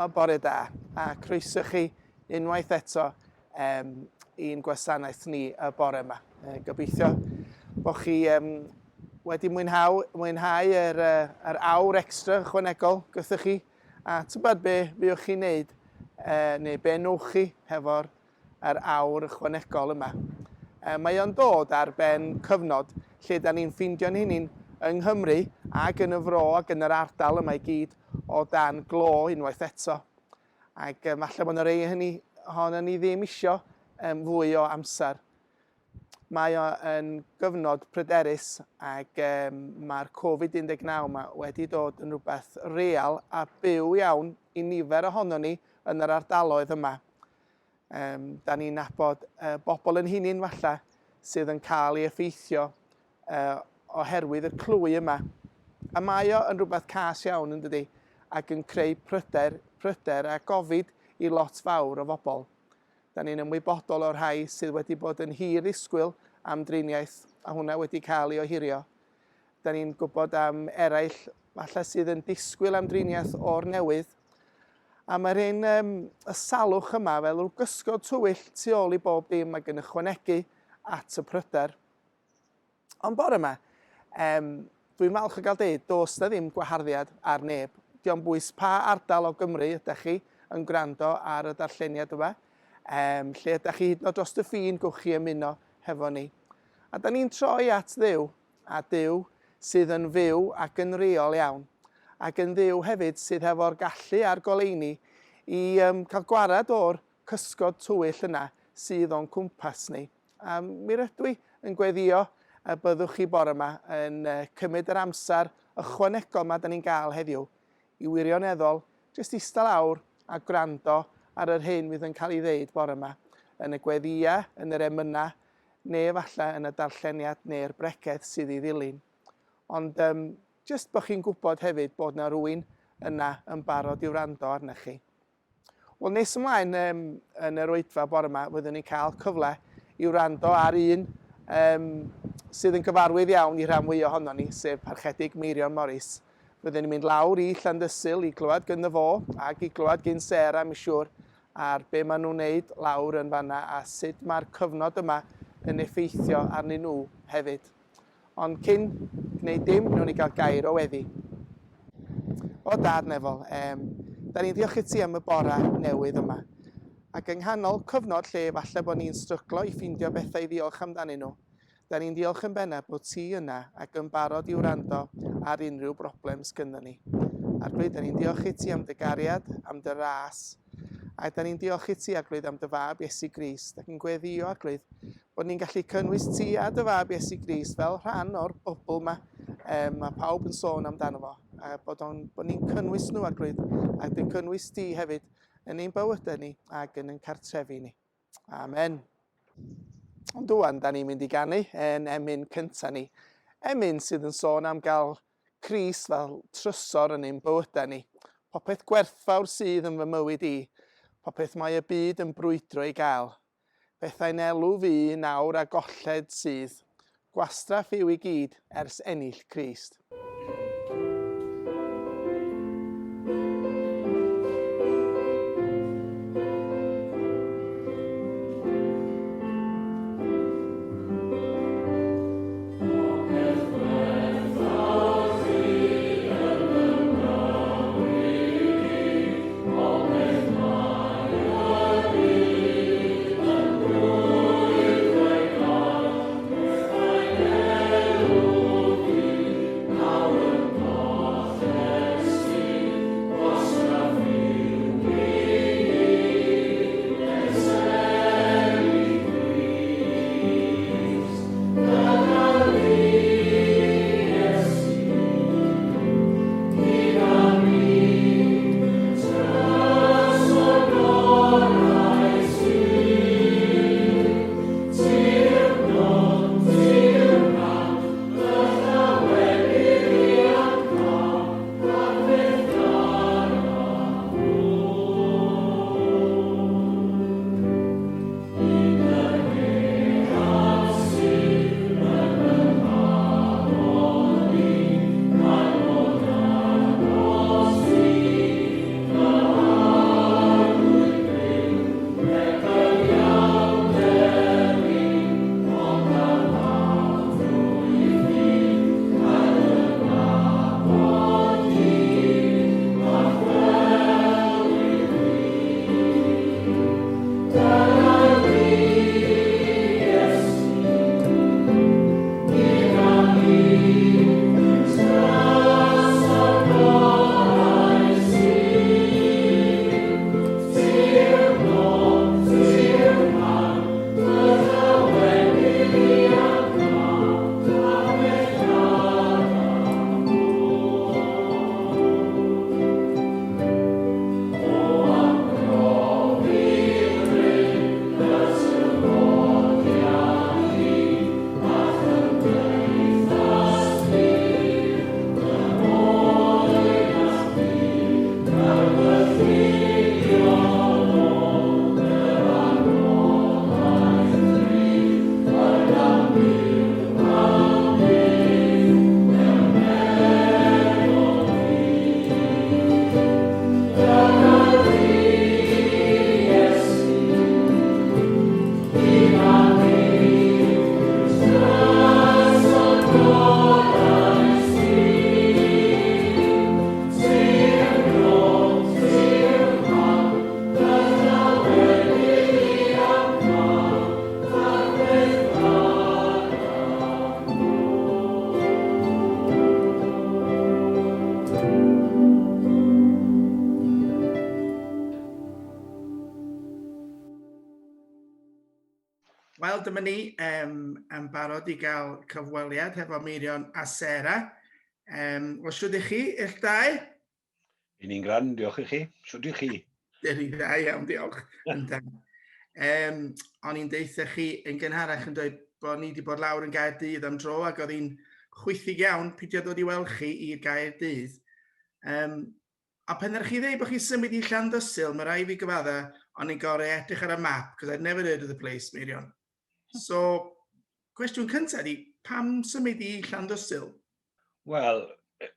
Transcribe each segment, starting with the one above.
O, bore da, a croeso chi unwaith eto um, i'n gwasanaeth ni y bore yma. E, gobeithio bod chi um, wedi mwynhau, mwynhau yr, uh, yr awr extra ychwanegol gyda chi, a tybed be fuoch chi'n neud, uh, neu be newch chi hefo'r yr awr ychwanegol yma. E, mae o'n dod ar ben cyfnod lle da ni'n ffeindio'n hunain yng Nghymru ac yn y fro ac yn yr ardal yma i gyd o dan glo unwaith eto. Ac um, falle bod yna rei hynny ohono ni ddim isio um, fwy o amser. Mae o yn gyfnod pryderus ac um, mae'r Covid-19 yma wedi dod yn rhywbeth real a byw iawn i nifer ohono ni yn yr ardaloedd yma. Um, da ni'n nabod uh, bobl yn hunin falle sydd yn cael ei effeithio uh, oherwydd y clwy yma. A mae o yn rhywbeth cas iawn yn dydi, ac yn creu pryder, pryder a gofid i lot fawr o bobl. Da ni'n ymwybodol o'r rhai sydd wedi bod yn hir ddisgwyl am driniaeth a hwnna wedi cael ei ohirio. Da ni'n gwybod am eraill falle sydd yn disgwyl am driniaeth o'r newydd. A mae'r un um, y salwch yma fel rhyw gysgod tywyll tu ôl i bob dim ac yn ychwanegu at y pryder. Ond bore yma, um, dwi'n falch o gael deud, does na ddim gwaharddiad ar neb. Dio'm bwys pa ardal o Gymru ydych chi yn gwrando ar y darlleniad yma. Um, lle ydych chi hyd yn oed dros y ffin, gwch chi ymuno hefo ni. A da ni'n troi at Dduw, a Duw sydd yn fyw ac yn reol iawn, ac yn Dduw hefyd sydd hefo'r gallu a'r goleuni i um, cael gwared o'r cysgod tywyll yna sydd o'n cwmpas ni. A mi rydw i yn gweddio y byddwch chi bore yma yn cymryd yr amser ychwanegol yma da ni'n gael heddiw i wirioneddol jyst ista lawr a gwrando ar yr hyn fydd yn cael ei ddeud bore yma yn y gweddïau, yn yr emynau, neu efallai yn y darlleniad neu'r bregeth sydd i ddilyn. Ond um, jyst bod chi'n gwybod hefyd bod na rwy'n yna yn barod i wrando arnych chi. Wel, nes ymlaen um, yn yr oedfa bore yma, fyddwn ni'n cael cyfle i wrando ar un um, sydd yn gyfarwydd iawn i rhan fwy ohono ni, sef Parchedig Meirion Morris. Fyddwn ni'n mynd lawr i Llandysul i glywed gynno fo ac i glywed gyn Sarah, mi siŵr, ar be maen nhw'n wneud lawr yn fanna a sut mae'r cyfnod yma yn effeithio arnyn nhw hefyd. Ond cyn gwneud dim, wnawn ni gael gair o weddi. O Dad nefol, um, da ni'n diolch i ti am y bora newydd yma. Ac yng nghanol cyfnod lle falle bod ni'n stryglo i ffeindio bethau i ddiolch amdanyn nhw, Da ni'n diolch yn bennaf bod ti yna ac yn barod i wrando ar unrhyw broblem sgynnon ni. Arglwydd, da ni'n diolch i ti am dy gariad, am dy ras, a da ni'n diolch i ti, Arglwydd, am dy fab Iesu Grist, ac yn gweddio, Arglwydd, bod ni'n gallu cynnwys ti a dy fab Iesu Grist fel rhan o'r bobl yma um, mae pawb yn sôn amdano fo, a bod, on, bod ni'n cynnwys nhw, Arglwydd, ac yn cynnwys ti hefyd yn ein bywydau ni ac yn ein cartrefi ni. Amen. Ond ŵan, da ni'n mynd i ganu yn emyn cynta ni. Emyn sydd yn sôn am gael Crist fel trysor yn ein bywydau ni. Popeth gwerthfawr sydd yn fy mywyd i, popeth mae y byd yn brwydro i gael. Pethau'n elw fi nawr a golled sydd, Gwastraff yw i gyd ers ennill Crist. dyma ni um, yn barod i gael cyfweliad hefo Meirion a Sarah. Um, wel, siwr i chi, ill dau? I ni'n gran, diolch i chi. Siwr i chi? Dyn ni'n dda iawn, diolch. Yndan. Um, o'n i'n deitha chi yn gynharach yn dweud bod ni wedi bod lawr yn Gaerdydd am dro ac oedd hi'n chwythig iawn pidio dod i weld chi i'r Gaerdydd. Um, a pan ddech chi ddeud bod chi'n symud i Llandysul, mae rai fi gyfadda, o'n i'n gorau edrych ar y map, because I'd never heard of the place, Meirion. So, cwestiwn cyntaf ydi, pam symud i Llandysul? Wel,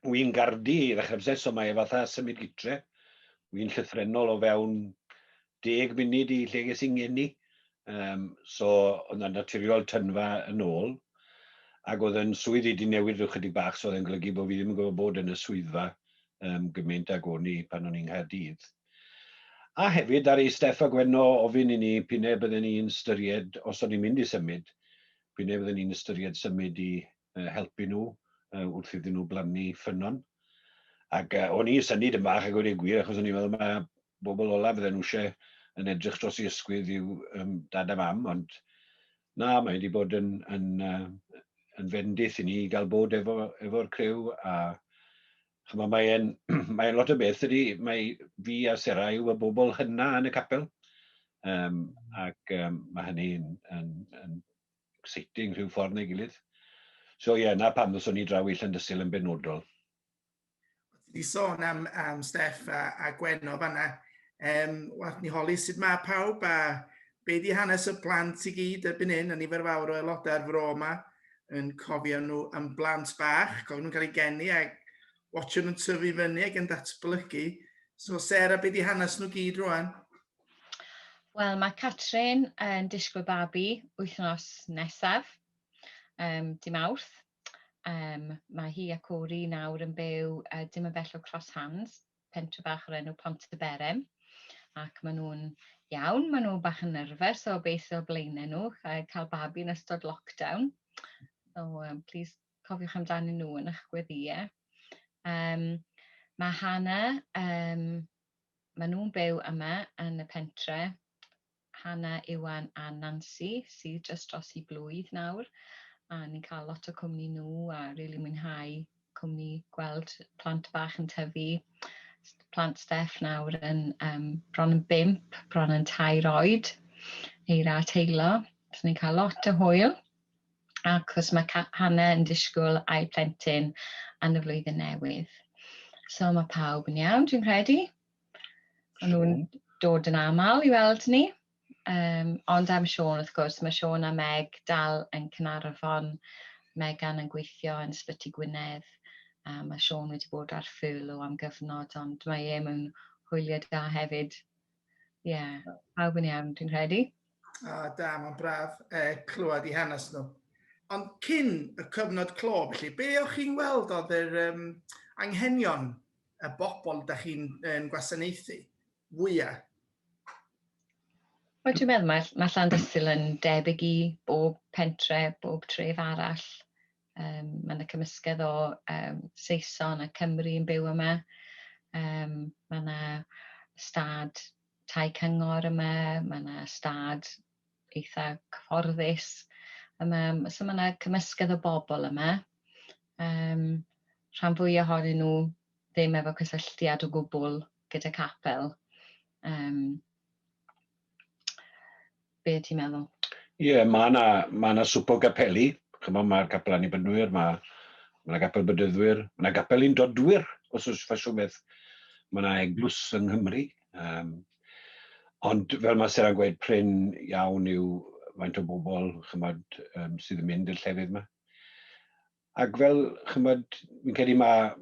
wy'n Gardi i ddechrau amser, so mae e fatha symud gytre. Wy'n llythrennol o fewn deg munud i lle ges i'n ngeni. Um, so, oedd 'na naturiol tynfa yn ôl. Ac oedd yn swydd i 'di newid rhyw chydig bach, so oedd e'n golygu bod fi ddim yn gwybod bod yn y swyddfa um, gymaint ag o'n i pan o'n i'n Nghaerdydd. A hefyd, ddaru Steff a Gwenno ofyn i ni p'un ai bydden ni'n ystyried, os o'n i'n mynd i symud, p'un ai bydden ni'n ystyried symud i helpu nhw wrth iddyn nhw blannu ffynnon. Ac o'n i'n synnu dym bach a gweud y gwir, achos o'n i'n meddwl mae bobl ola fydden nhw eisiau yn edrych dros i ysgwydd i'w um, dad a mam, ond na, mae wedi bod yn, yn, uh, yn fendith i ni i gael bod efo'r efo, criw a chymod, mae'n mae lot o beth ydy, mae fi a Sera yw y bobl hynna yn y capel, um, ac um, mae hynny'n yn, yn, exciting rhyw ffordd neu gilydd. So ie, yeah, na pam ddoswn ni draw i Llandysul yn benodol. Ti wedi sôn am, am Steff a, a Gwenno fanna. Um, Wath ni holi sut mae pawb a be di hanes y plant i gyd erbyn hyn, a nifer fawr o aelodau'r fro yma yn cofio nhw am blant bach, cofio nhw'n cael eu geni a watcho nhw'n tyfu fyny ac yn datblygu. So Sarah, be di hanes nhw gyd rwan? Wel, mae Catrin yn disgwyl babi wythnos nesaf, um, di Mawrth. Um, mae hi a Corey nawr yn byw uh, dim yn bell o Cross Hands, pentre bach o'r enw Pont y Berem. Ac maen nhw'n iawn, maen nhw bach yn nerfus o beth sydd o blaenau nhw, cael babi yn ystod lockdown. So, um, please cofiwch amdanyn nhw yn eich gweddïau. Um, mae Hannah um, Maen nhw'n byw yma yn y pentre, Hannah, Iwan a Nancy, sydd jyst dros i blwydd nawr. A ni'n cael lot o cwmni nhw a rili really mwynhau cwmni gweld plant bach yn tyfu. Plant Steff nawr yn um, bron yn bimp, bron yn tair oed, Eira a Teilo. So ni'n cael lot o hwyl. Ac wrth mae Hannah yn disgwyl ail plentyn yn y flwyddyn newydd. So mae pawb yn iawn, dwi'n credu. Maen nhw'n dod yn aml i weld ni. Um, ond am Siôn, wrth gwrs, mae Siôn a Meg dal yn Cynarfon. Megan yn gweithio yn Ysbyty Gwynedd. A mae Siôn wedi bod ar furlough am gyfnod, ond mae e mewn hwyliau da hefyd. Ie, yeah, pawb yn iawn, dwi'n credu. O, da, mae'n braf eh, clywed i hanes nhw. Ond cyn y cyfnod clo, felly, be o'ch chi'n weld oedd yr um, anghenion y bobl da chi'n um, gwasanaethu fwyaf? Wel, dwi'n meddwl mae, mae Llandysul yn debyg i bob pentre, bob tref arall. Um, mae yna cymysgedd o um, Saeson a Cymru yn byw yma. Um, mae yna stad tai cyngor yma, mae yna stad eitha cyfforddus yma. So mae yna cymysgedd o bobl yma. Um, rhan fwy ohonyn nhw ddim efo cysylltiad o gwbl gyda capel. Um, be ti'n meddwl? Ie, yeah, mae yna ma na swp o gapeli. Chymod, mae'r capel Annibynwyr, mae ma yna gapel Bedyddwyr, mae yna gapel Undodwyr, os oes ffasiwn beth. Mae yna eglwys yng Nghymru. Um, ond fel mae Sarah'n gweud, prin iawn yw faint o bobl chymod, um, sydd yn mynd i'r llefydd yma. Ac fel, chymod, fi'n credu mae,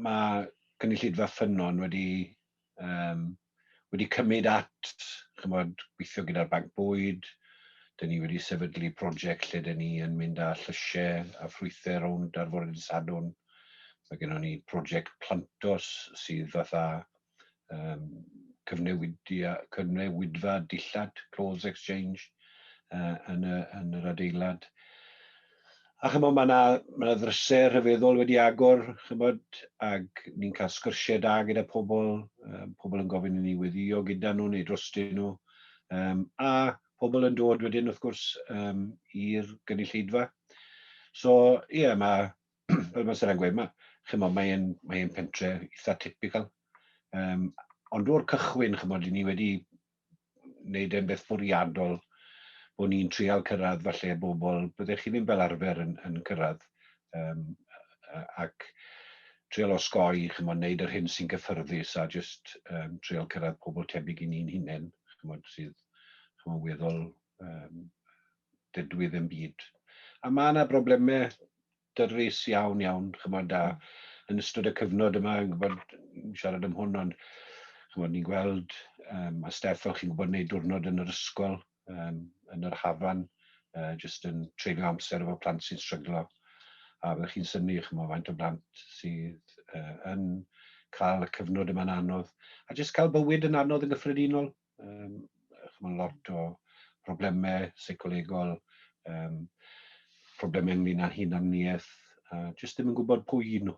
mae cynulleidfa ffynnon wedi, um, wedi cymryd at, chymod, gweithio gyda'r banc bwyd, dyn ni wedi sefydlu prosiect lle dyn ni yn mynd â llysiau a ffrwythau rownd ar fore dydd Sadwrn. Mae gennym ni prosiect Plantos sydd fatha um, cyfnewidfa dillad, clothes exchange, uh, yn, y, yn yr adeilad. A chymod, mae yna ma na ddrysau rhyfeddol wedi agor, chymod, ac ni'n cael sgyrsiau da gyda pobl, um, pobl yn gofyn i ni weddio gyda nhw neu drostyn nhw. Um, a Pobl yn dod wedyn wrth gwrs um, i'r gynulleidfa. So ie, yeah, mae, fel mae Sarah'n gweud, mae, chymod, mae'n mae pentre eitha typical. Um, ond o'r cychwyn, chymod, ni wedi wneud e'n beth bwriadol bod ni'n trial cyrraedd falle bobl byddech chi ddim fel arfer yn, yn cyrraedd um, ac trial osgoi, chymod, wneud yr hyn sy'n gyffyrddus a just um, trial cyrraedd pobl tebyg i ni'n hunain, chymod, sydd chymod, weddol um, dedwydd yn byd. A mae yna broblemau dyrys iawn iawn, chymod, a yn ystod y cyfnod yma, yn gwybod, siarad am hwn, ond chymod, ni'n gweld, um, a Steff, fel chi'n gwybod, wneud diwrnod yn yr ysgol, um, yn yr hafan, uh, jyst yn treulio amser efo plant sy'n stryglo. A fyddwch chi'n synnu, chymod, faint o blant sydd uh, yn cael y cyfnod yma'n anodd, a jyst cael bywyd yn anodd yn gyffredinol. Um, chymod, lot o problemau seicolegol, um, problemau ynglyn â hunaniaeth, a jyst ddim yn gwybod pwy nhw,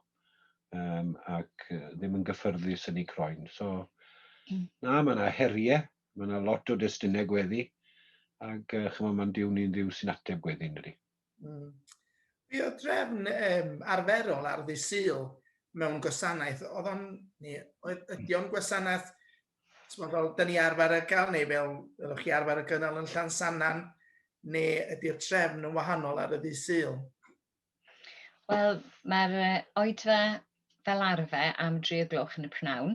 um, ac ddim yn gyffyrddus yn eu croen. So, mm. na, mae yna heriau, mae yna lot o destunau gweddi, ac uh, chymod, mae'n diw ni'n ddiw sy'n ateb gweddi, yn dydi. Mm. Be oedd drefn um, arferol ar ddydd Sul mewn gwasanaeth? Oedd o'n, neu, oedd, ydy o'n gwasanaeth t'mod, fel dyn ni arfer y gael, neu fel ydych chi arfer y gynnal yn Llansannan, neu ydy'r trefn yn wahanol ar y ddydd Sul? Wel, mae'r oedfa fel arfer am 3 o gloch yn y prynhawn,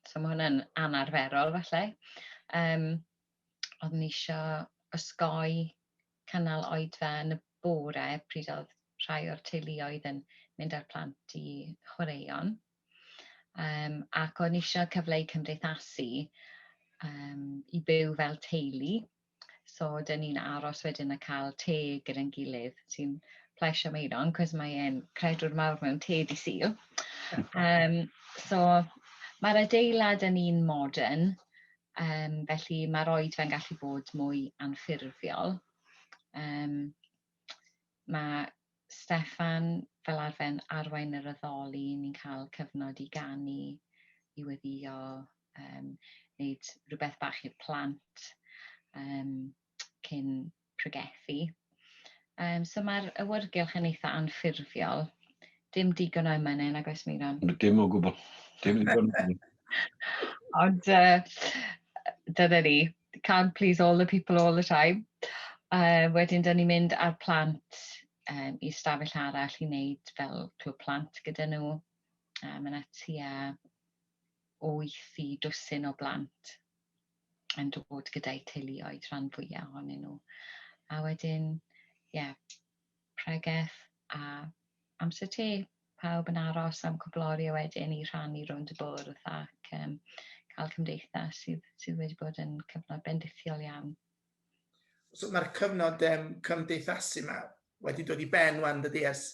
so mae hwnna'n anarferol falle. Um, oeddwn ni eisiau osgoi cynnal oedfa yn y bore pryd oedd rhai o'r teuluoedd yn mynd â'r plant i chwaraeon. Um, ac o'n eisiau cyfle i cymdeithasu um, i byw fel teulu. So, dyn ni'n aros wedyn a cael te gyda'n gilydd, sy'n plesio Meiron, cos mae e'n credwr mawr mewn te di Sul. Um, so, mae'r adeilad yn un modern, um, felly mae'r oedfa'n gallu bod mwy anffurfiol. Um, mae Steffan fel arfer yn arwain yr addoli, ni'n cael cyfnod i ganu, i weddio, um, wneud rhywbeth bach i'r plant um, cyn pregethu. Um, so mae'r awyrgylch yn eitha anffurfiol. Dim digon o emynau, nag oes Meiron? Dim o gwbl. Dim digon o gwbl. Ond uh, dyna ni. Can't please all the people all the time. Uh, wedyn, dyn ni'n mynd â'r plant um, i stafell arall i wneud fel clwb plant gyda nhw. Uh, mae yna tua 8 i dwsin o blant yn dod gyda'i teuluoedd rhan fwyaf ohonyn nhw. A wedyn, ie, yeah, pregeth a amser te. Pawb yn aros am cwpl oriau wedyn i rhannu rownd y bwrdd ac um, cael cymdeithas sydd, sydd wedi bod yn cyfnod bendithiol iawn. So mae'r cyfnod um, cymdeithasu yma wedi dod i ben wan dydy ers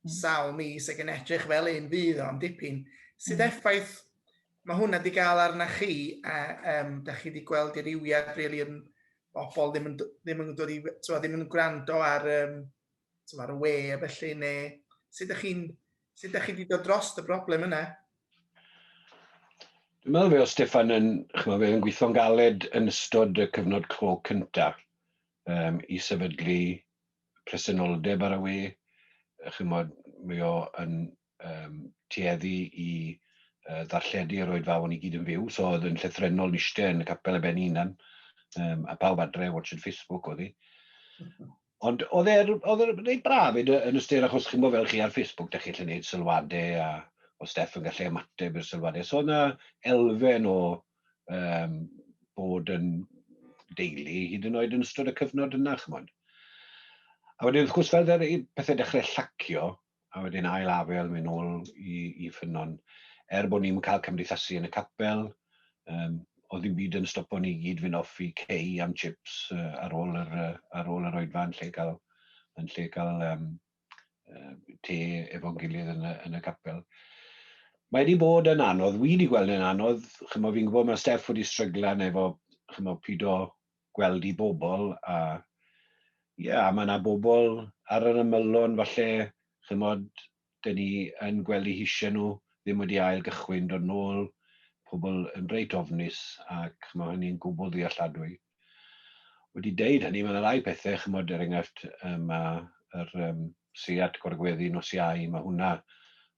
mm. sawl mis ac yn edrych fel un fydd o am dipyn. Sut mm. effaith mae hwnna wedi gael arna chi a um, da chi wedi gweld dirywiad really yn bobl ddim yn, ddim yn dod i, t'mo, ddim yn gwrando ar, um, t'mo, ar y we a felly, neu sut ydych chi'n sut ydych chi wedi dod dros y broblem yna? Dwi'n meddwl fe o Steffan yn, chymod, fe yn gweithio'n galed yn ystod y cyfnod clo cyntaf um, i sefydlu presenoldeb ar y we. Chymod, mae o yn um, tueddu i uh, ddarlledu yr oedfaon i gyd yn fyw, so oedd yn llythrennol eistedd yn y capel y ben hunan, um, a pawb adre watching Facebook oedd hi. Ond oedd e'n oedd e reit braf yn yn ystyr achos chi'n gwybod fel chi ar Facebook, da chi'n gallu gwneud sylwadau a o Steff yn gallu ymateb i'r sylwadau. So oedd yna elfen o um, bod yn deulu hyd yn oed yn ystod y cyfnod yna, chymod. A wedyn, wrth gwrs, fel pethau dechrau llacio, a wedyn ail afel mynd nôl i, i ffynnon, er bod ni'n cael cymdeithasu yn y capel, um, oedd ddim byd yn stopo ni gyd fynd off i cei am chips uh, ar ôl yr, uh, ar ôl yr oedfa yn lle cael, yn lle cael um, uh, te efo'n gilydd yn y, yn y capel. Mae wedi bod yn anodd, wi wedi gweld yn anodd, chymod, fi'n gwybod mae Steff wedi stryglan efo, chymod, pido gweld i bobl, a ie, yeah, mae yna bobl ar yr ymylon falle, chymod, dyn ni yn gweld eu heisiau nhw, ddim wedi ail gychwyn dod nôl, pobl yn reit ofnus ac mae hynny'n gwbl ddealladwy. Wedi deud hynny, mae yna rai pethau, chymod, er enghraifft, um, mae yr um, seiat gorgweddi nos Iau, mae hwnna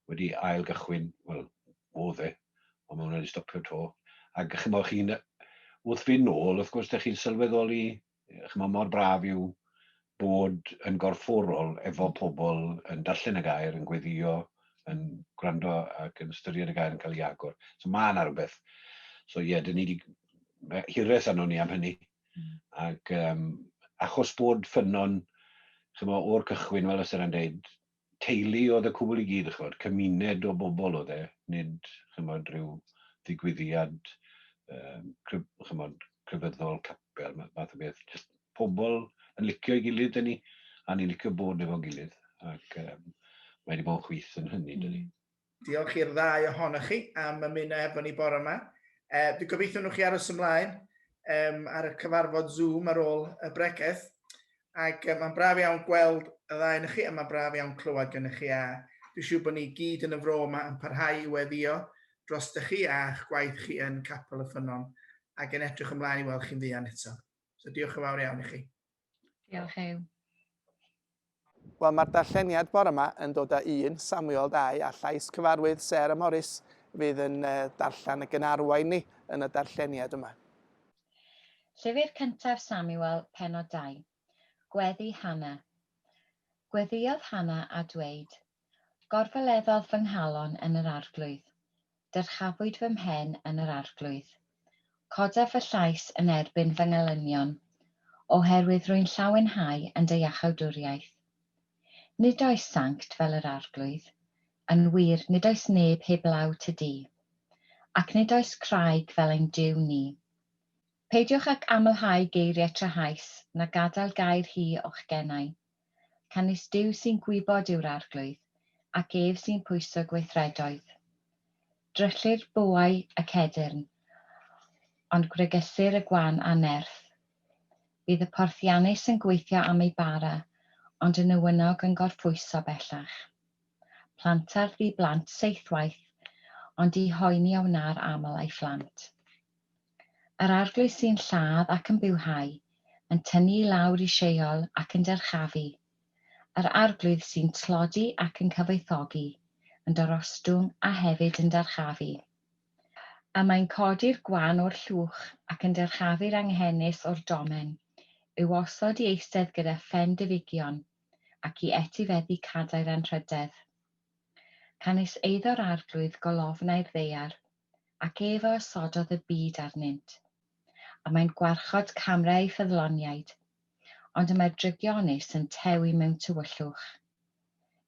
wedi ail gychwyn, wel, oedd e, ond mae hwnna wedi stopio to. Ac chymod, chi'n, wrth fynd nôl, wrth gwrs, dych chi'n sylweddoli, chymod, mor braf yw bod yn gorfforol efo pobl yn darllen y gair, yn gweddio, yn gwrando ac yn ystyried y gair yn cael ei agor. So mae yna rhywbeth. So ie, yeah, dyn ni wedi... Hiraeth arnon ni am hynny. Ac um, achos bod ffynnon, chymod, o'r cychwyn, fel ys yna'n deud, teulu oedd y cwbl i gyd, chymod, cymuned o bobl oedd e, nid, chymod, rhyw ddigwyddiad, um, chymod, crefyddol, capel, math o beth. Just pobl yn licio ei gilydd, dyn ni, a ni'n licio bod efo'n gilydd, ac um, mae wedi bod yn chwith yn hynny, dyn ni. Diolch i'r ddau ohonoch chi am ymuno efo ni bore yma. E, dwi'n gobeithio nhw chi aros ymlaen um, ar y cyfarfod Zoom ar ôl y bregeth. Ac um, mae'n braf iawn gweld y ddau yn chi, a mae'n braf iawn clywed gennych chi. A dwi'n siŵr bod ni gyd yn y fro yma yn parhau i weddio dros chi a'ch gwaith chi yn Capel y Ffynnon ac yn edrych ymlaen i weld chi'n fuan eto. So diolch yn fawr iawn i chi. Diolch Huw. Wel, mae'r darlleniad bore yma yn dod â 1 Samuel 2 a llais cyfarwydd Sarah Morris fydd yn darllen ac yn arwain ni yn y darlleniad yma. Llyfr cyntaf Samuel, pennod 2. Gweddi Hanna. Gweddïodd Hanna a dweud, Gorfoleddodd fy nghalon yn yr Arglwydd, dyrchafwyd fy mhen yn yr Arglwydd. Codaf fy llais yn erbyn fy ngelynion, oherwydd rwy'n llawenhau yn dy iachawdwriaeth. Nid oes sanct fel yr Arglwydd, yn wir, nid oes neb heblaw ty di, ac nid oes craig fel ein Duw ni. Peidiwch ag amlhau geiriau trahaus, na gadael gair hi o'ch genau. Canys Duw sy'n gwybod yw'r Arglwydd, ac ef sy'n pwyso gweithredoedd. Dryllir bwâu y cedyrn, ond gwregysir y gwan â nerth. Bydd y porthiannus yn gweithio am ei bara, ond y newynog yn gorffwyso bellach. Planta'r ddi-blant seithwaith, ond dihoeni a wna'r aml a'i phlant. Yr Arglwydd sy'n lladd ac yn bywhau, yn tynnu i lawr i Sheol ac yn dyrchafu. Yr Arglwydd sy'n tlodi ac yn cyfoethogi, yn darostwng a hefyd yn dyrchafu. Y mae'n codi'r gwan o'r llwch ac yn dyrchafu'r anghenus o'r domen, i'w osod i eistedd gyda phendefigion, ac i etifeddu cadair anrhydedd. Canys eiddo'r Arglwydd golofnau'r ddaear, ac ef a osododd y byd arnynt. A mae'n gwarchod camrau ei ffyddloniaid, ond y mae'r drygionus yn tewi mewn tywyllwch.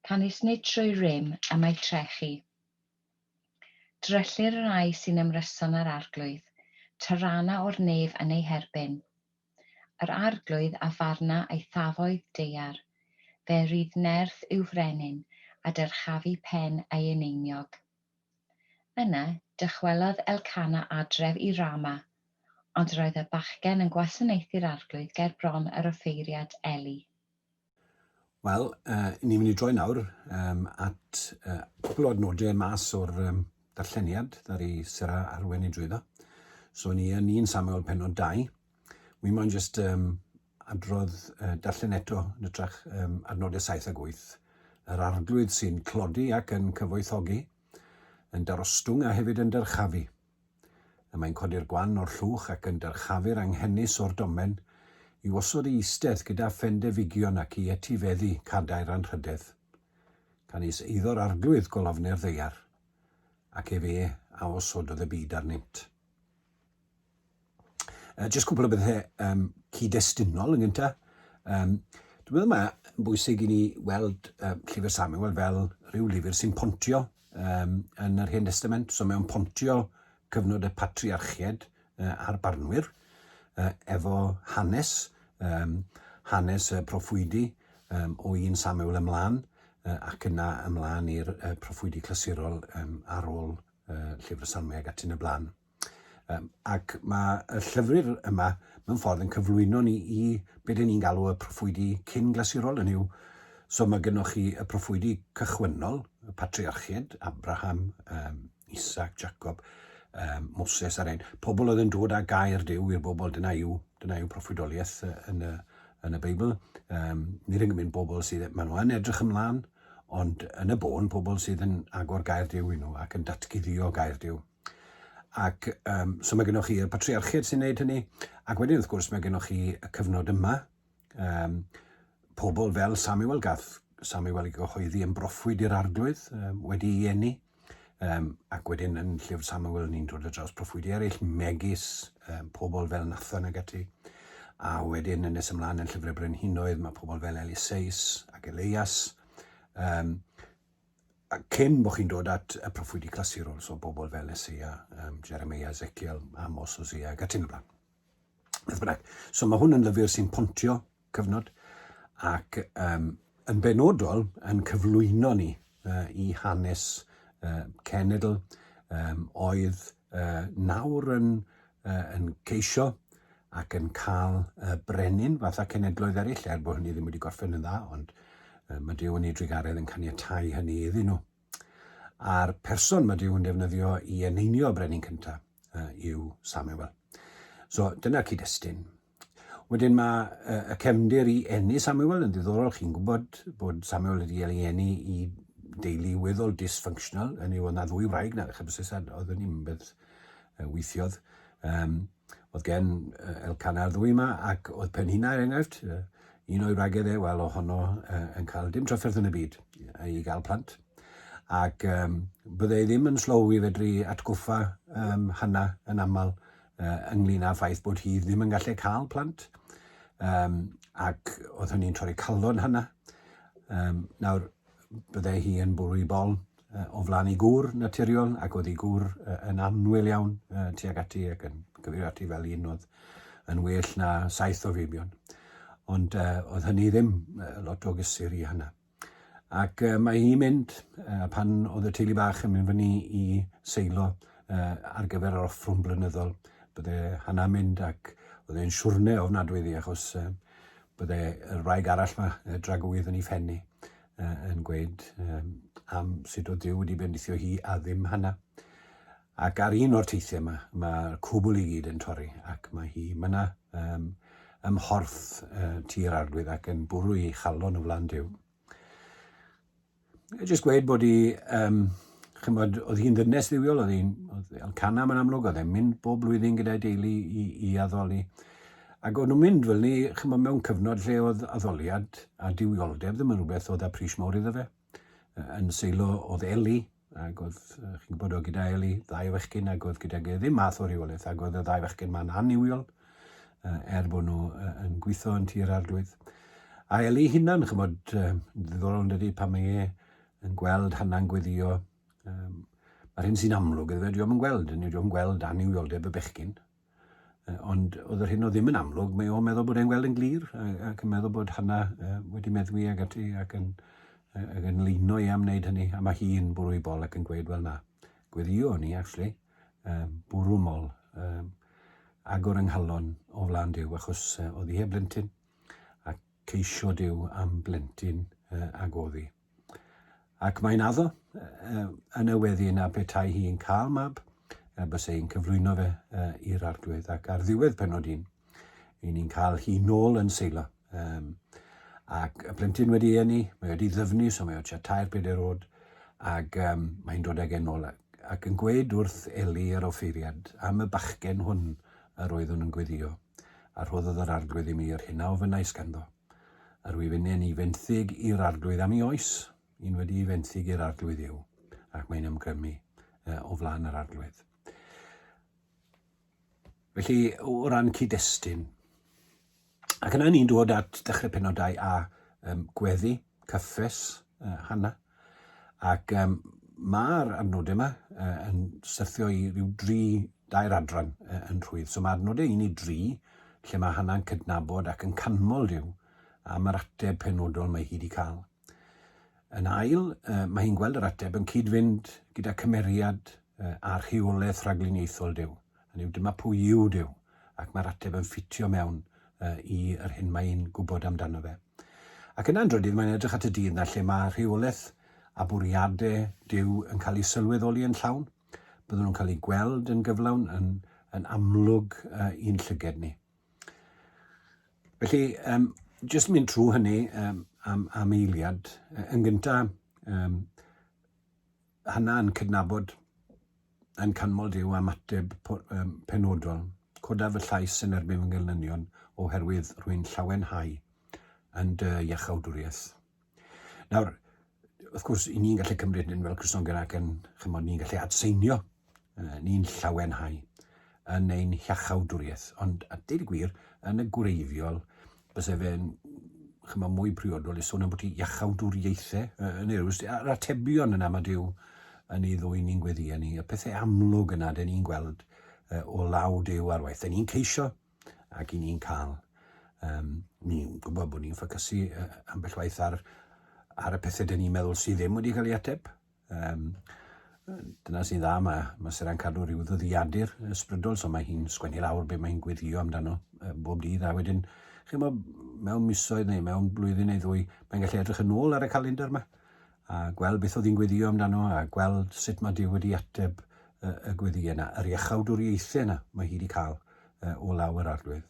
Canys nid trwy rym y mae trechu. Dryllir y rhai sy'n ymryson â'r Arglwydd, tarana o'r nef yn eu herbyn. Yr Arglwydd a farna eithafoedd daear, fe rydd nerth i'w frenin, a dyrchafu pen ei eneiniog. Yna, dychwelodd Elcana adref i Rama, ond roedd y bachgen yn gwasanaethu'r Arglwydd ger bron yr offeiriad Eli. Wel, uh, ni'n mynd i droi nawr um, at uh, cwpl o adnodau mas o'r um, darlleniad ddaru Sarah arwen i drwyddo. So ni yn 1 Samuel penod 2. Wi moyn just um, adrodd uh, darllen eto yn ytrach um, adnodau 7 ac 8. Yr arglwydd sy'n clodi ac yn cyfoethogi, yn darostwng a hefyd yn dyrchafu. Y mae'n codi'r gwan o'r llwch ac yn dyrchafu'r anghenus o'r domen, i osod ei eistedd gyda phendefigion ac i etifeddu cadair anrhydedd. Canys eiddo'r arglwydd golofnau'r ddaear, ac ef e a osododd y byd arnynt. Jyst cwpl o bethau um, cyd-destunol yn gyntaf. Um, dwi'n meddwl mae'n bwysig i ni weld um, Llyfr Samuel fel rhyw lyfr sy'n pontio um, yn yr Hen Testament. So mae'n pontio cyfnod y patriarchied uh, a'r barnwyr uh, efo hanes, um, hanes y proffwydi um, o 1 Samuel ymlaen uh, ac yna ymlaen i'r uh, proffwydi clasurol um, ar ôl uh, Llyfr y Salmau ac ati'n y blaen. Um, ac mae y llyfr yma mewn ffordd yn cyflwyno ni i beth ni'n galw y proffwydi cyn glasurol, yn yw, so mae gennych chi y proffwydi cychwynnol, y patriarchiaid, Abraham, um, Isaac, Jacob, um, Moses a'r ein. Pobl oedd yn dod â gair Duw i'r bobl, dyna yw, Dyna yw proffwydoliaeth yn y, yn y Beibl. Um, nid yn gymryd bobl sydd, maen nhw yn edrych ymlaen, ond yn y bôn, pobl sydd yn agor gair Duw i nhw ac yn datguddio gair Duw. Ac um, so mae gennych chi y patriarchiaid sy'n gwneud hynny, ac wedyn wrth gwrs mae gennych chi y cyfnod yma, um, pobl fel Samuel, gath Samuel ei gyhoeddi yn broffwyd i'r arglwydd um, wedi ei eni, um, ac wedyn yn llyfr Samuel ni'n dod ar draws proffwydi eraill, megis um, pobl fel Nathan ag ati. A wedyn yn nes ymlaen yn llyfrau brenhinoedd mae pobl fel Eliseus ac Elias. Um, a cyn bod chi'n dod at y proffwydi clasurol, so bobl fel Eseia, um, Jeremiah, Ezekiel, Amos, Hosea ac ati yn y blaen. Beth bynnag. So mae hwn yn lyfr sy'n pontio cyfnod ac um, yn benodol yn cyflwyno ni uh, i hanes uh, cenedl um, oedd uh, nawr yn, uh, yn ceisio ac yn cael uh, brenin fatha cenedloedd eraill, er bod hynny ddim wedi gorffen yn dda, ond uh, mae Duw yn ei drugaredd yn caniatau hynny iddyn nhw. A'r person mae Duw yn defnyddio i eneinio y brenin cyntaf uh, yw Samuel. So dyna'r cyd-destun. Wedyn mae y cefndir i eni Samuel yn ddiddorol. Chi'n gwybod bod Samuel wedi cael ei eni i deulu weddol dysfunctional. Hynny yw, oedd na ddwy wraig na ddechrau bysys, a oedd yn un beth weithiodd. Um, oedd gen Elcana'r ddwy yma, ac oedd Penhina, er enghraifft, un o'i wragedd e, wel, ohono yn cael dim trafferth yn y byd i gael plant. Ac um, bydde i ddim yn slow i fedru atgoffa um, Hannah yn aml ynglyn â'r ffaith bod hi ddim yn gallu cael plant. Um, ac oedd hynny'n torri calon Hannah. Um, nawr, byddai hi yn bwrw i bol uh, o flaen ei gŵr naturiol, ac oedd ei gŵr uh, yn annwyl iawn uh, tuag ati ac yn cyfeirio ati fel un oedd yn well na saith o feibion. Ond uh, oedd hynny ddim uh, lot o gysur i Hannah. Ac uh, mae hi'n mynd, uh, pan oedd y teulu bach yn mynd fyny i Seilo uh, ar gyfer yr offrwm blynyddol, bydde Hannah mynd ac oedd e'n siwrne ofnadwy iddi achos uh, bydde y wraig arall yma, uh, dragywydd yn ei phenni, uh, yn gweud um, am sut oedd Duw wedi bendithio hi a ddim Hannah. Ac ar un o'r teithiau yma, mae'r cwbl i gyd yn torri, ac mae hi myna um, ym mhorth uh, tir arglwydd ac yn bwrw ei chalon o flaen Duw. Jyst gweud bod hi, um, chymod, oedd hi'n ddynes ddiwiol, oedd hi'n, oedd Elcana yn amlwg, oedd e'n mynd bob blwyddyn gyda'i deulu i, i addoli. Ac o'n nhw'n mynd fel ni, chymod, mewn cyfnod lle oedd addoliad a duwioldeb ddim yn rhywbeth oedd â pris mawr iddo fe. Yn seilo oedd Eli, ac oedd, chi'n gwybod, oedd gyda Eli ddau o fechgyn, ac oedd gyda ge ddim math o rheolaeth, ac oedd y ddau fechgyn ma'n annuwiol, er bod nhw yn gweithio yn tir arglwydd. A Eli hunan, chymod, ddiddorol yn dydy, pan mae e yn gweld Hannah'n gweddio, um, mae'r hyn sy'n amlwg iddo fe, dio'm yn gweld, dio'm yn gweld annuwioldeb y bechgyn. Ond oedd yr hyn o ddim yn amlwg, mae o'n meddwl bod e'n gweld yn glir ac yn meddwl bod Hannah wedi meddwi ac ati ac yn, ac yn lino i am wneud hynny. A mae hi'n bwrw i bol ac yn gweud, wel na, gweddio o'n i, actually, um, bwrw mol, um, agor yng nghalon o flaen Duw, achos uh, oedd hi heb blentyn, a ceisio Duw am blentyn uh, ag oedd hi. Ac mae'n addo yn y weddi yna petai hi'n cael mab, byse hi'n cyflwyno fe i'r arglwydd. Ac ar ddiwedd penod un, i ni'n cael hi nôl yn seilo. Um, ac y plentyn wedi ei eni, mae wedi ddyfnu, so mae o tua tair pedair oed, ac um, mae'n dod ag e nôl ac yn gweud wrth Eli yr offeiriad am y bachgen hwn yr oeddwn yn gweddio, a rhoddodd yr arglwydd i mi yr hyn a ofynnais ganddo. Yr wyf innau'n ei fenthyg i'r Arglwydd am ei oes, un wedi ei fenthyg i'r Arglwydd yw, ac mae'n ymgrymu o flaen yr Arglwydd. Felly, o ran cyd-destun, ac yna ni'n dod at dechrau penodau a um, gweddi, cyffes, uh, Hannah, Ac um, mae'r adnodau yma uh, yn syrthio i ryw dri, dair adran uh, yn rhwydd. So mae adnodau 1 i 3, lle mae Hannah'n cydnabod ac yn canmol Duw am yr ateb penodol mae hi wedi cael. Yn ail, uh, mae hi'n gweld yr ateb yn cyd-fynd gyda cymeriad uh, a rheolaeth rhagluniaethol Duw. Hynny yw, dyma pwy yw Duw, ac mae'r ateb yn ffitio mewn uh, i yr hyn mae'n gwybod amdano fe. Ac yna'n drydydd, mae'n edrych at y dydd 'na lle mae rheolaeth a bwriadau Duw yn cael eu sylweddoli yn llawn. Byddwn nhw'n cael eu gweld yn gyflawn, yn, yn amlwg uh, i'n llyged ni. Felly, um, jyst mynd trwy hynny um, am, am eiliad. Yn gyntaf, um, Hannah yn cydnabod yn canmol Duw am ateb um, penodol. Codaf fy llais yn erbyn fy ngelynion oherwydd rwy'n llawenhau yn dy iachawdwriaeth. Nawr, wrth gwrs, i ni'n gallu cymryd hyn fel Cristnogion ac yn, chymod, ni'n gallu adseinio, ni'n llawenhau yn ein hiachawdwriaeth. Ond, a deud y gwir, yn y gwreiddiol, byse fe'n chymod, mwy priodol i sôn am bod iachawdwriaethau, yn ei rwys, a'r atebion yna mae Duw yn ei ddwy ni'n gweddio ni, y pethau amlwg yna dyn ni'n gweld o law Duw ar waith. Dyn ni'n ceisio ac i ni'n cael. Um, ni'n gwybod bod ni'n ffocysu ambell waith ar, ar y pethau dyn ni'n meddwl sydd ddim wedi cael ei ateb. Um, dyna sy'n dda, mae, mae Sera'n cadw rhyw ddyddiadur ysbrydol, so mae hi'n sgwennu lawr be mae hi'n gweddio amdano bob dydd, a wedyn, chi'n bod, mewn misoedd neu mewn blwyddyn neu ddwy, mae'n gallu edrych yn ôl ar y calendar yma, a gweld beth oedd hi'n gweddio amdano, a gweld sut mae Duw wedi ateb y, y gweddiau yna, yr iachawdwriaethau yna mae hi wedi cael o law yr arglwydd.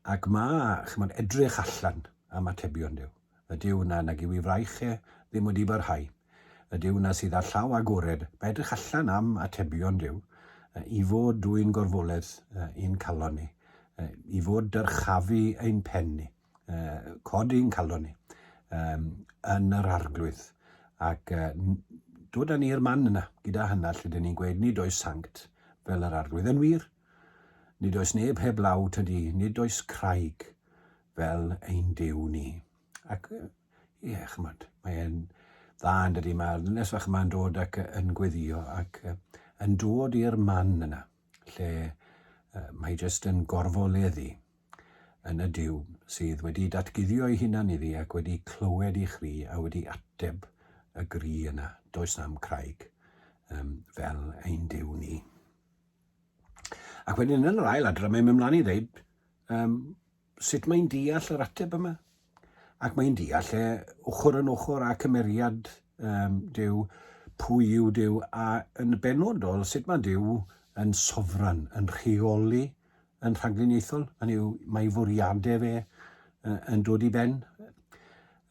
Ac mae, chymod, edrych allan am atebion Duw. Y Duw yna nag yw i fraich e ddim wedi barhau. Y Duw yna sydd â llaw agored, mae edrych allan am atebion Duw, i fod dwyn gorfoledd i'n calon ni, i fod dyrchafu ein pen ni, codi'n calon ni yn yr arglwydd, ac dod â ni i'r man yna gyda hynna lle dyn ni'n gweud nid oes sanct fel yr arglwydd. Yn wir, nid oes neb heb law tydi, nid oes craig fel ein Duw ni. Ac ie, yeah, chymod, mae'n dda yn dydy, mae'r ddynes fach yma'n dod ac yn gweddio ac yn dod i'r man yna, lle mae jyst yn gorfoleddu yn y Duw sydd wedi datguddio ei hunan iddi ac wedi clywed ei chri a wedi ateb y gri yna, does na'm craig um, fel ein Duw ni. Ac wedyn yn yr ail adran mae'n mynd mlaen i ddeud um, sut mae'n deall yr ateb yma. Ac mae'n deall e ochr yn ochr â cymeriad um, Duw, pwy yw Duw, a yn benodol sut mae Duw yn sofran, yn rheoli yn rhagluniaethol, hynny yw mae fwriadau fe yn dod i ben.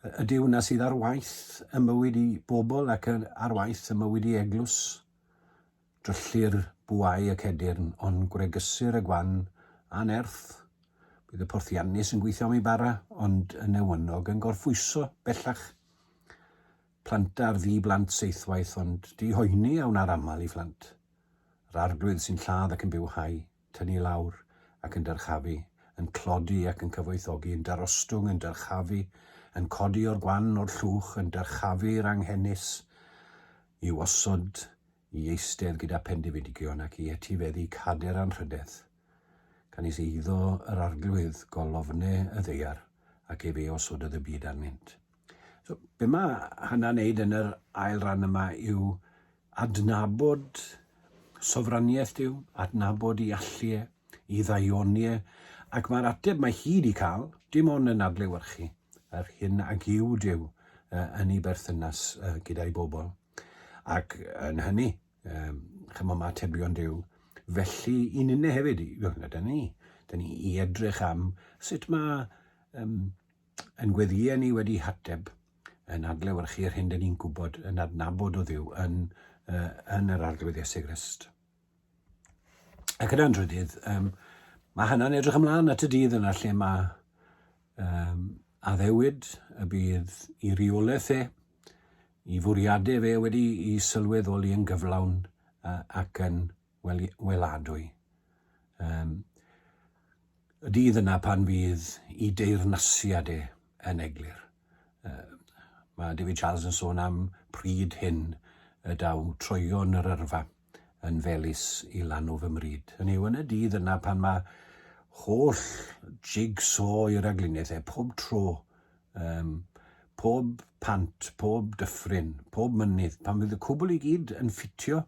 Y Duw yna sydd ar waith y mywyd i bobl ac ar waith y mywyd i eglwys. Dryllir bwâu y cedyrn, ond gwregysir y gwan a nerth. Bydd y porthiannus yn gweithio am ei bara, ond y newynog yn gorffwyso bellach. Planta'r ddi blant seithwaith, ond dihoeni a wna'r aml i phlant. Yr arglwydd sy'n lladd ac yn bywhau, tynnu lawr ac yn dyrchafu, yn tlodi ac yn cyfoethogi, yn darostwng, yn dyrchafu, yn codi o'r gwan, o'r llwch, yn dyrchafu'r anghenus, i'w osod i eistedd gyda phendefinigion ac i etifeddu cader anrhydedd. Canys eiddo yr Arglwydd golofne y ddaear, ac efe osododd y byd arnynt. So, be mae Hannah'n neud yn yr ail ran yma yw adnabod sofraniaeth Duw, adnabod i allu e, i ddaioni e, ac mae'r ateb mae hi wedi cael dim ond yn adlewyrchu yr hyn ag yw Duw yn ei berthynas gyda'i bobl. Ac yn hynny, um, chymod mae atebion Duw. Felly, i ninne hefyd, na dyn ni, dyn ni i edrych am sut mae um, yn gweddïau ni wedi hateb yn adlewyrchu yr hyn dyn ni'n gwybod, yn adnabod o Dduw yn, uh, yn yr Arglwydd Iesu Grist. Ac yna'n drydydd, um, mae hynna'n edrych ymlaen at y dydd yna lle mae um, addewid y bydd i reolaeth e, i fwriadau fe wedi i sylweddoli yn gyflawn uh, ac yn wel, weladwy. Um, y dydd yna pan fydd i deyrnasiad e yn eglur. Uh, mae David Charles yn sôn am pryd hyn y daw troion yr yrfa yn felys i lanw fy mryd. Hynny yw, yn y dydd yna pan mae holl jig-saw i ragluniaeth e, pob tro, um, pob pant, pob dyffryn, pob mynydd, pan fydd y cwbl i gyd yn ffitio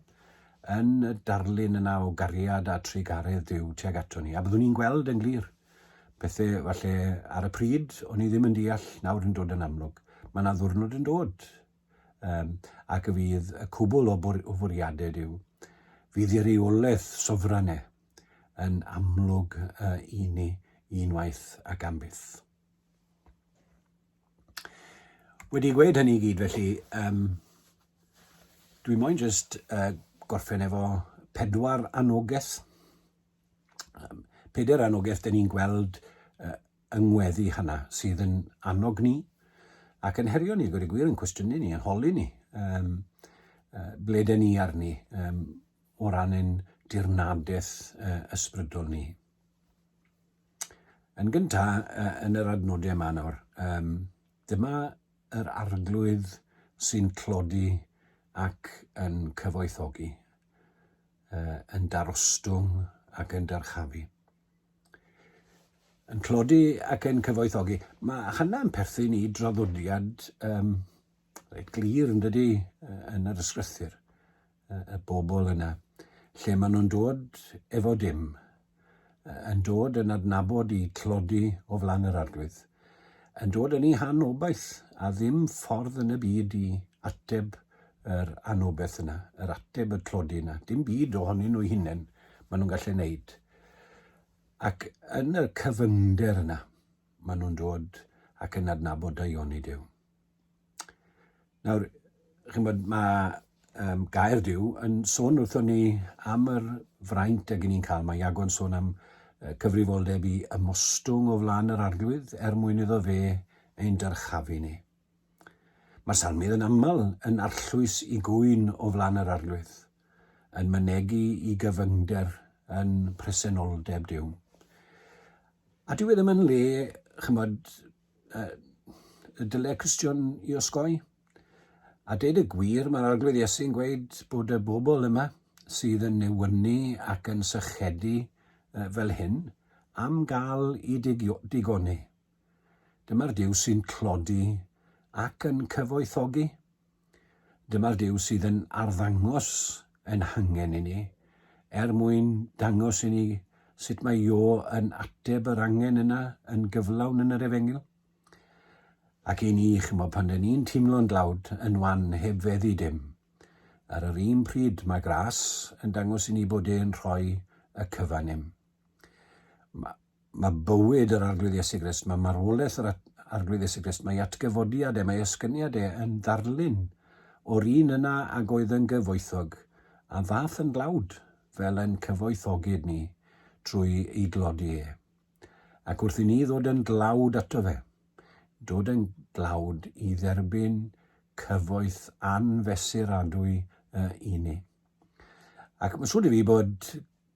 yn y darlun yna o gariad a trugaredd Duw tuag ato ni, a byddwn ni'n gweld yn glir pethau falle ar y pryd o'n i ddim yn deall, nawr yn dod yn amlwg. Mae yna ddwrnod yn dod um, ac y fydd y cwbl o, o fwriadau Duw, fydd i reolaeth sofrane yn amlwg uh, i ni, unwaith ac am byth. Wedi gweud hynny i gyd felly, um, dwi moyn jyst uh, gorffen efo pedwar anogaeth. Um, pedair anogaeth dyn ni'n gweld uh, yng ngweddi hynna sydd yn annog ni ac yn herio ni, gwed y gwir, yn cwestiynu ni, yn holi ni, um, uh, ble dyn ni arni um, o ran ein dirnadaeth uh, ysbrydol ni. Yn gynta, uh, yn yr adnodau yma nawr, um, dyma yr arglwydd sy'n tlodi ac yn cyfoethogi, uh, yn darostwng ac yn darchafu. Yn tlodi ac yn cyfoethogi. Mae hynna'n perthyn i draddodiad um, reit glir yn dydy yn yr ysgrythur, y bobl yna, lle maen nhw'n dod efo dim, yn dod yn adnabod i tlodi o flan yr arglwydd, yn dod yn ei hanobaith a ddim ffordd yn y byd i ateb yr anobaith yna, yr ateb y tlodi yna. Dim byd ohonyn nhw'i hunain maen nhw'n gallu wneud. Ac yn y cyfyngder yna, maen nhw'n dod ac yn adnabod daioni Duw. Nawr, chi'n bod, mae um, gair Duw yn sôn wrthon ni am yr fraint ag ni'n cael. Mae Iago'n sôn am uh, cyfrifoldeb i ymostwng o flaen yr arglwydd er mwyn iddo fe ein dyrchafu ni. Mae'r salmydd yn aml yn arllwys i gŵyn o flaen yr arglwydd, yn mynegi i gyfyngder yn presenoldeb Duw. A dyw e ddim yn le, chymod, y dyle Cristion i osgoi. A deud y gwir, mae'r Arglwydd Iesu'n gweud bod y bobl yma sydd yn newynu ac yn sychedu fel hyn am gael i digoni. Dyma'r Duw sy'n tlodi ac yn cyfoethogi. Dyma'r Duw sydd yn arddangos ein hangen i ni, er mwyn dangos i ni sut mae o yn ateb yr angen yna yn gyflawn yn yr efengyl. Ac i ni, chymod, pan dyn ni'n teimlo'n dlawd, yn wan, heb feddu dim, ar yr un pryd mae gras yn dangos i ni bod e'n rhoi y cyfan im. Mae, Mae bywyd yr Arglwydd Iesu Grist, mae marwolaeth yr Arglwydd Iesu Grist, mae atgyfodiad e, mae esgyniad e yn ddarlun o'r un yna ag oedd yn gyfoethog, a ddath yn dlawd, fel yn cyfoethogid ni trwy ei glodi e. Ac wrth i ni ddod yn dlawd ato fe, dod yn dlawd i dderbyn cyfoeth anfesuradwy i ni. Ac mae'n siŵr i fi bod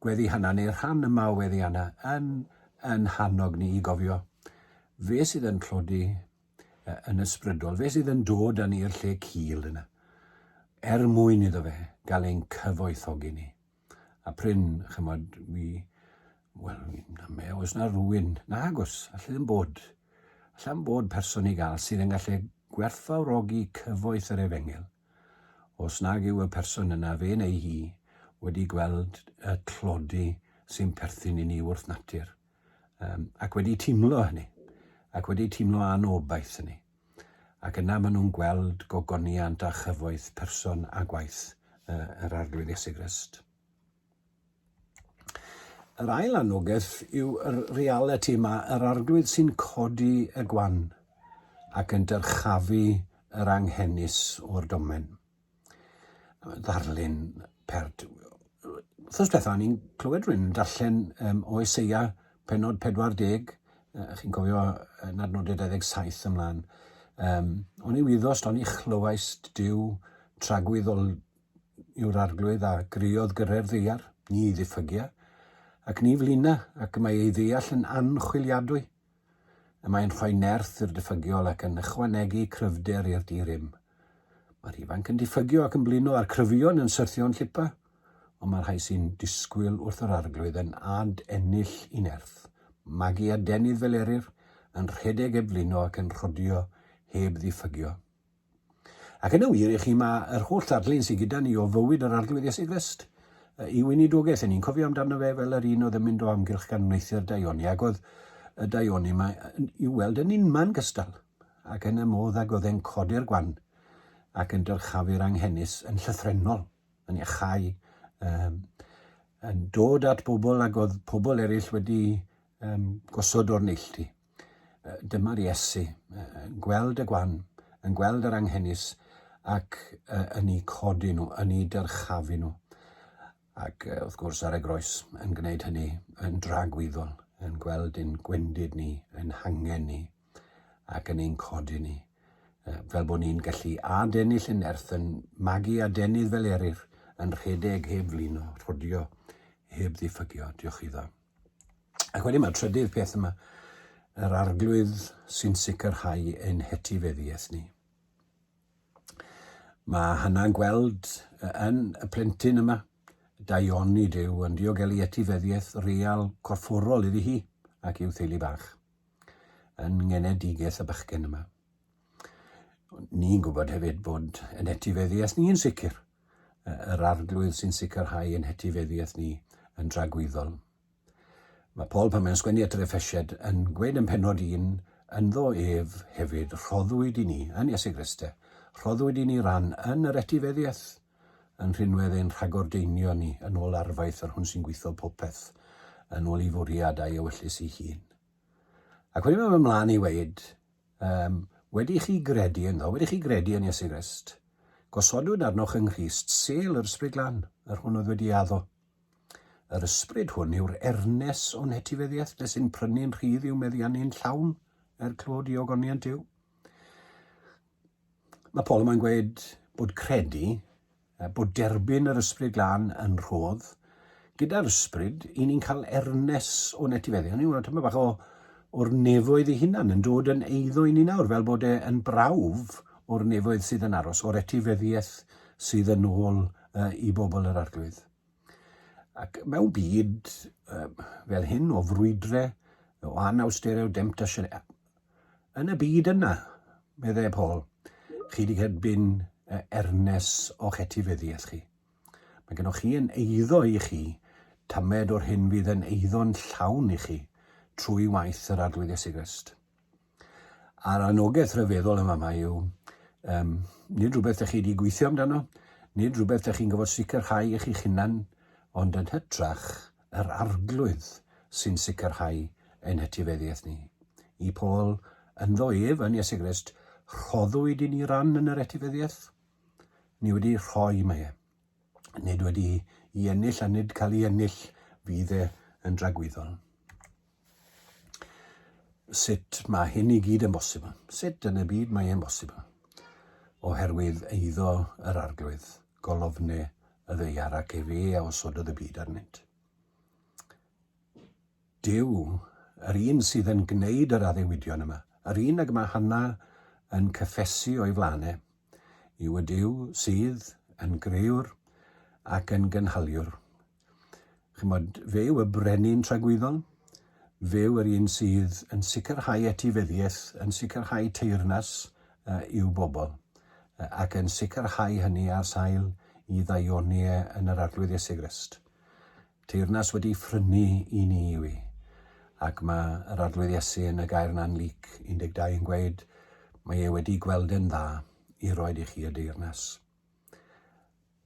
Gweddi Hanna, neu'r rhan yma o Weddi Hanna, yn yn hannog ni i gofio fe sydd yn tlodi yn ysbrydol, fe sydd yn dod â ni i'r lle cul yna, er mwyn iddo fe gael ein cyfoethogi ni. A prin, chymod, fi, wel, na me, oes na rhywun, nag oes, alle ddim bod, allan bod person i gael sydd yn gallu gwerthfawrogi cyfoeth yr efengyl Os nag yw y person yna, fe neu hi, wedi gweld y tlodi sy'n perthyn i ni wrth natur, um, ac wedi teimlo hynny, ac wedi teimlo anobaith hynny, ac yna maen nhw'n gweld gogoniant a chyfoeth person a gwaith uh, yr Arglwydd Iesu Grist. Yr ail anogaeth yw yr realiti yma, yr arglwydd sy'n codi y gwan ac yn dyrchafu yr anghenus o'r domen. Ddarlun pert. Wrthnos diwetha, o'n i'n clywed rhywun yn darllen um, o Eseia penod 40, uh, chi'n cofio yn adnodau 27 ymlaen. Um, o'n i wyddost, o'n i chlywaist Duw tragwyddol yw'r arglwydd a greodd gyrrau'r ddaear, ni ddiffygia, ac ni flina, ac y mae ei ddeall yn anchwiliadwy. Y mae'n rhoi nerth i'r diffygiol ac yn ychwanegu cryfder i'r di-rym. Mae'r ifanc yn diffygio ac yn blino, a'r cryfion yn syrthio'n llipa, ond mae'r rhai sy'n disgwyl wrth yr arglwydd yn ad ennill i nerth, magu adenydd fel eryr, yn rhedeg heb flino ac yn rhodio heb ddiffygio. Ac yn y wir i chi, mae yr holl ddarlun sydd gyda ni o fywyd yr Arglwydd Iesu Grist i weinidogaeth, ni'n cofio amdano fe fel yr un oedd yn mynd o amgylch gan wneuthur daioni, ac oedd y daioni yma i'w weld yn unman gystal, ac yn y modd ag oedd e'n codi'r gwan ac yn dyrchafu'r anghenus yn llythrennol, yn iachau, um, yn dod at bobl ac oedd pobl eraill wedi um, gosod o'r neilltu. Dyma'r Iesu yn gweld y gwan, yn gweld yr anghenus ac yn eu codi nhw, yn eu dyrchafu nhw. Ac wrth gwrs ar y groes yn gwneud hynny yn dragwyddol, yn gweld ein gwendid ni, ein hangen ni, ac yn ein codi ni. Fel bod ni'n gallu adennill y nerth, yn magu adenydd fel eryr, yn rhedeg heb flino, rhodio heb ddiffygio. Diolch iddo. Ac wedyn mae'r trydydd peth yma, yr arglwydd sy'n sicrhau ein hetifeddiaeth ni. Mae Hannah'n gweld yn y plentyn yma, daioni Duw yn diogelu etifeddiaeth real corfforol iddi hi ac i'w theulu bach, yn ngenedigaeth y bachgen yma. Ni'n gwybod hefyd bod yn etifeddiaeth ni'n sicr, yr arglwydd sy'n sicrhau ein hetifeddiaeth ni yn dragwyddol. Mae Paul pan mae'n sgwennu at yr Effesiaid yn gweud yn penod 1, ynddo ef hefyd rhoddwyd i ni, yn Iesu Grist, rhoddwyd i ni ran yn yr etifeddiaeth, yn rhinwedd ein rhagordeinio ni yn ôl arfaeth yr hwn sy'n gweithio popeth, yn ôl ei fwriad a'i ewyllys ei hun. Ac wedyn mae'n ymlaen i weud, um, wedi chi gredu ynddo, wedi chi gredu yn Iesu Grist, gosodwyd arnoch yng Nghrist sêl yr Ysbryd Glân, yr hwn oedd wedi addo. Yr ysbryd hwn yw'r ernes o'n hetifeddiaeth, lle sy'n prynu'n rhydd i'w meddiannu'n llawn er clod i ogoniant Duw. Mae Paul yma'n gweud bod credu, bod derbyn yr ysbryd glân yn rhodd. Gyda'r ysbryd, i ni'n cael ernes o'n etifeddiaeth. Ni'n gweld tyma bach o, o'r nefoedd ei hunan yn dod yn eiddo i ni nawr, fel bod e yn brawf o'r nefoedd sydd yn aros, o'r etifeddiaeth sydd yn ôl i bobl yr arglwydd. Ac mewn byd fel hyn o frwydre, o anawsterau, o demtasiwn, yn y byd yna, meddai Paul, chi wedi cerbyn ernes o'ch etifeddiaeth chi. Mae gennych chi yn eiddo i chi tamed o'r hyn fydd yn eiddo'n llawn i chi trwy waith yr Arglwydd Iesu Grist. A'r anogaeth rhyfeddol yma yma yw, um, nid rhywbeth ydych chi wedi gweithio amdano, nid rhywbeth ydych chi'n gofod sicrhau i chi'ch hunan, ond yn hytrach yr arglwydd sy'n sicrhau ein hetifeddiaeth ni. I Paul, ynddo ef, yn Iesu Grist, rhoddwyd i ni ran yn yr etifeddiaeth. Ni wedi rhoi mae e. Nid wedi i ennill a nid cael ei ennill fydd e yn dragwyddol. Sut mae hyn i gyd yn bosibl? Sut yn y byd mae e'n bosibl? Oherwydd eiddo yr arglwydd, golofne y ddeiar ac efe a osododd y byd arnynt. Duw, yr un sydd yn gwneud yr addewidion yma, yr un ag mae Hanna yn cyffesu o'i flaen e, yw y Duw sydd yn grëwr ac yn gynhaliwr. Chimod, fe yw y brenin tragwyddol, fe yw yr un sydd yn sicrhau etifeddiaeth, yn sicrhau teyrnas uh, i'w bobl, uh, ac yn sicrhau hynny ar sail i ddaioni e yn yr Arglwydd Iesu Grist. Teyrnas wedi phrynu i ni yw i. Ac mae yr Arglwydd Iesu yn y gair na'n Luc 12 yn gweud, mae e wedi gweld yn dda i roed i chi y deyrnas.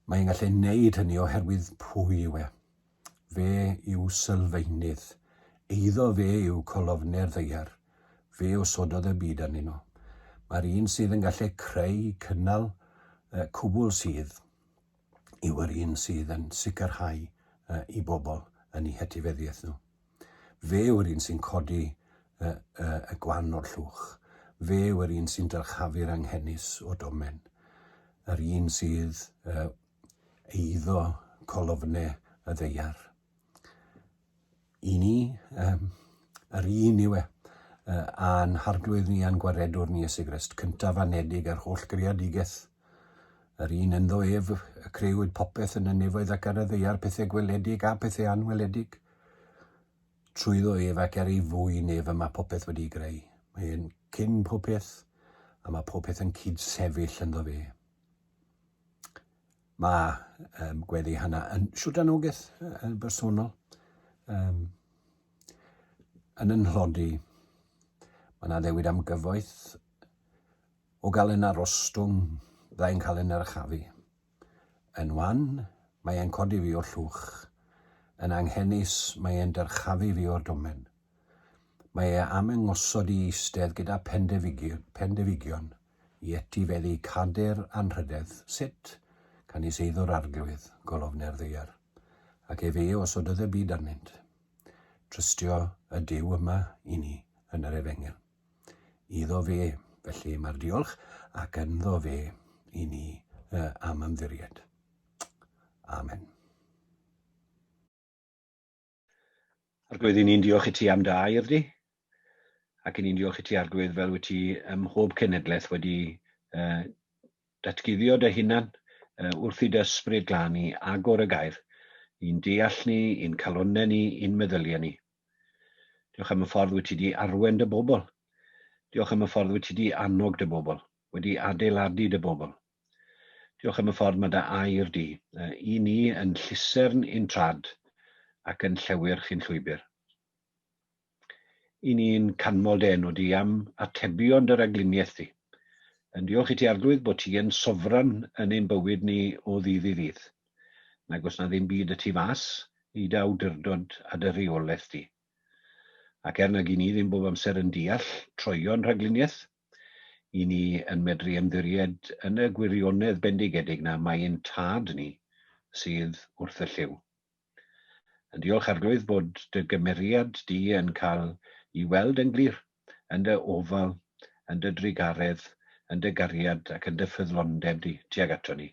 Mae e'n gallu neud hynny oherwydd pwy yw e. Fe yw sylfaenydd. Eiddo fe yw colofnau'r ddaear. Fe osododd y byd arnyn nhw. Mae'r un sydd yn gallu creu, cynnal y cwbl sydd, yw yr un sydd yn sicrhau i bobl yn eu hetifeddiaeth nhw. Fe yw'r un sy'n codi y, y, y gwan o'r llwch. Fe yw'r un sy'n dyrchafu'r anghenus o domen. Yr un sydd uh, eiddo colofne y ddeiar. I ni, um, yr un yw e, uh, a'n harglwydd ni a'n gwaredwr ni Iesu Grist, cyntaf anedig yr holl greadigaeth. Yr un ynddo ef y creuwyd popeth yn y nefoedd ac ar y ddeiar, pethau gweledig a pethau anweledig. Trwyddo ef ac er ei fwyn ef y mae popeth wedi'i greu. Mae e'n cyn pob peth, a mae pob peth yn cyd-sefyll ynddo fe. Mae um, gweddi Hannah yn siwt anogaeth yn bersonol. Um, yn yn nhlodi, mae yna ddewid am gyfoeth o gael yn arostwng, byddai'n cael yn nyrchafu. Yn wan, mae e'n codi fi o'r llwch. Yn anghenus, mae e'n dyrchafu fi o'r domen. Mae e am yngosod i eistedd gyda pendefigion i etifeddu cader anrhydedd, sut? Canys eiddo'r Arglwydd, golofnau'r ddaear, ac efe a osododd y byd arnynt. Trystio y Duw yma i ni yn yr Efengyl. Iddo fe, felly, mae'r diolch, ac ynddo fe i ni am ymddiried. Amen. Arglwydd, i ni'n diolch i ti am dy air di, ac i ni'n diolch i ti, Arglwydd, fel wyt ti ym mhob cenedlaeth wedi uh, datguddio dy hunan uh, wrth i dy ysbryd glân i agor y gair, i'n deall ni, i'n calonnau ni, i'n meddyliau ni. Diolch am y ffordd wyt ti di arwen dy bobl. Diolch am y ffordd wyt ti di annog dy bobl, wedi adeiladu dy bobl. Diolch am y ffordd mae dy air di i ni yn llusern i'n trad ac yn llewyrch i'n llwybr. I ni'n canmol dy enw di am atebion dy ragluniaeth di. Yn diolch i ti Arglwydd bod ti yn sofran yn ein bywyd ni o ddydd i ddydd. Nag oes na ddim byd y tu fas i dy awdurdod a dy reolaeth di. Ac er nag i ni ddim bob amser yn deall troeon rhagluniaeth, i ni yn medru ymddiried yn y gwirionedd bendigedig 'na mai ein Tad ni sydd wrth y llyw. Yn diolch Arglwydd bod dy gymeriad di yn cael i weld yn glir yn dy ofal, yn dy drugaredd, yn dy gariad ac yn dy ffyddlondeb di tuag ato ni.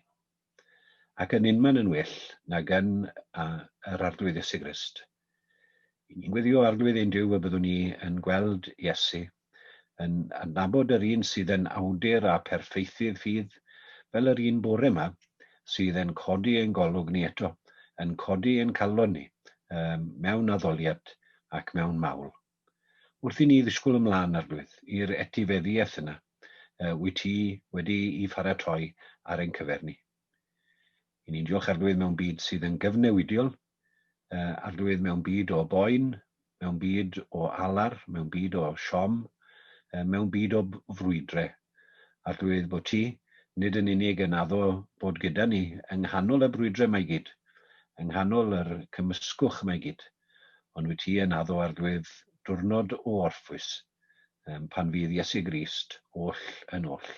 Ac yn unman yn well nag yn yr Arglwydd Iesu Grist. I ni'n gweddio Arglwydd ein Duw y byddwn ni yn gweld Iesu, yn adnabod yr un sydd yn awdur a pherffeithydd ffydd, fel yr un bore yma, sydd yn codi ein golwg ni eto, yn codi ein calon ni, um, mewn addoliad ac mewn mawl. Wrth i ni ddisgwyl ymlaen, Arglwydd, i'r etifeddiaeth yna, uh, wyt ti wedi i pharatoi ar ein cyfer ni. I ni'n diolch Arglwydd mewn byd sydd yn gyfnewidiol, uh, Arglwydd mewn byd o boen, mewn byd o alar, mewn byd o siom, uh, mewn byd o frwydre. Arglwydd bod ti, nid yn unig yn addo bod gyda ni yng nghanol y brwydre mae gyd, yng nghanol yr cymysgwch mae gyd, ond wyt ti yn addo Arglwydd diwrnod o orffwys, um, pan fydd Iesu Grist oll yn oll.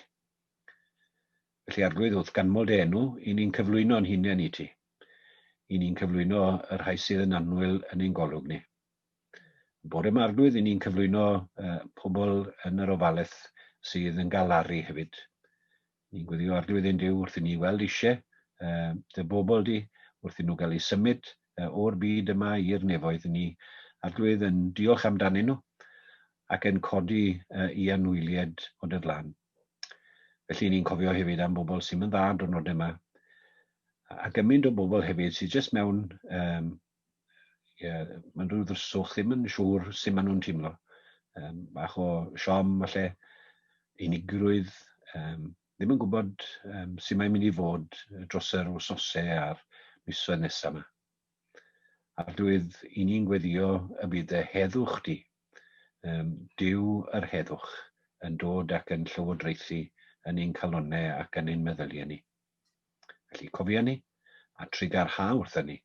Felly, Arglwydd, wrth ganmol dy enw, i ni'n cyflwyno yn hunain i ti. I ni'n cyflwyno y rhai sydd yn annwyl yn ein golwg ni. Bore yma, Arglwydd, i ni'n cyflwyno uh, pobl yn yr ofalaeth sydd yn galaru hefyd. Ni'n gweddio Arglwydd ein Duw wrth i ni weld eisiau uh, dy bobl di, wrth i nhw gael eu symud uh, o'r byd yma i'r nefoedd. Ni, Arglwydd, yn diolch amdanyn nhw ac yn codi uh, i anwyliad o dy flan. Felly ni'n cofio hefyd am bobl sy'n mynd dda diwrnod yma. A gymaint o bobl hefyd sydd jyst mewn, um, yeah, mae'n rhyw ddryswch, ddim yn siŵr sut maen nhw'n teimlo. Um, bach o siom, falle, unigrwydd, um, ddim yn gwybod um, sut mae'n mynd i fod dros yr wythnosau a'r misoedd nesaf yma. Arglwydd, i ni'n gweddio y bydd dy heddwch di, um, Duw yr heddwch, yn dod ac yn llywodraethu yn ein calonnau ac yn ein meddyliau ni. Felly cofia ni, a trugarha wrtha ni,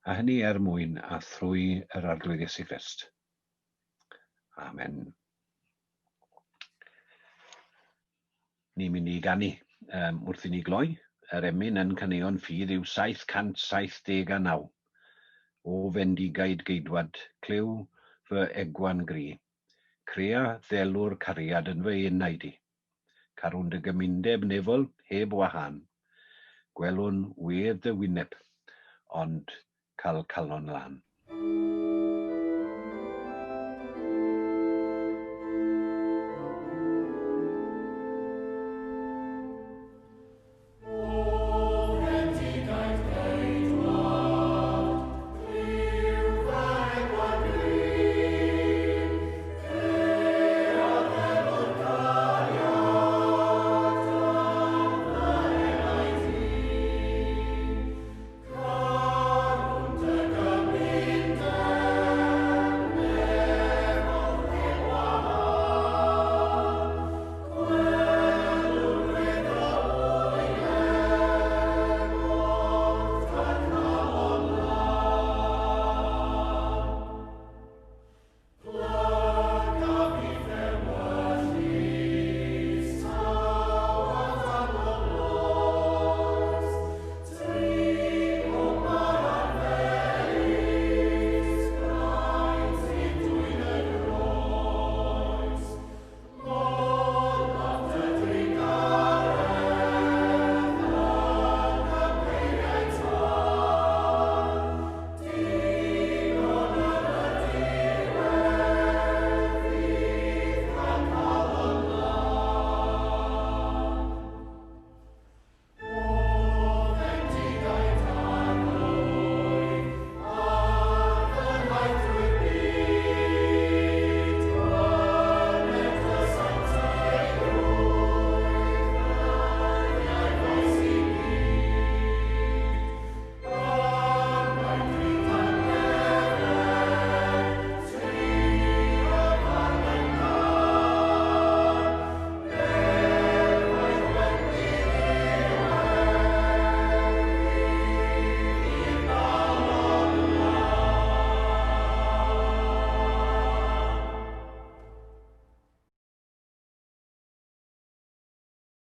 a hynny er mwyn a thrwy yr Arglwydd Iesu Grist. Amen. Ni'n mynd i ganu um, wrth i ni gloi. Yr emyn yn Caneuon Ffydd yw 779. O fendigaid geidwad, clyw fy egwan gri. Crea ddelw'r cariad yn fy enaid i. Carwn dy gymundeb nefol heb wahân. Gwelwn wedd dy wyneb, ond cael calon lân.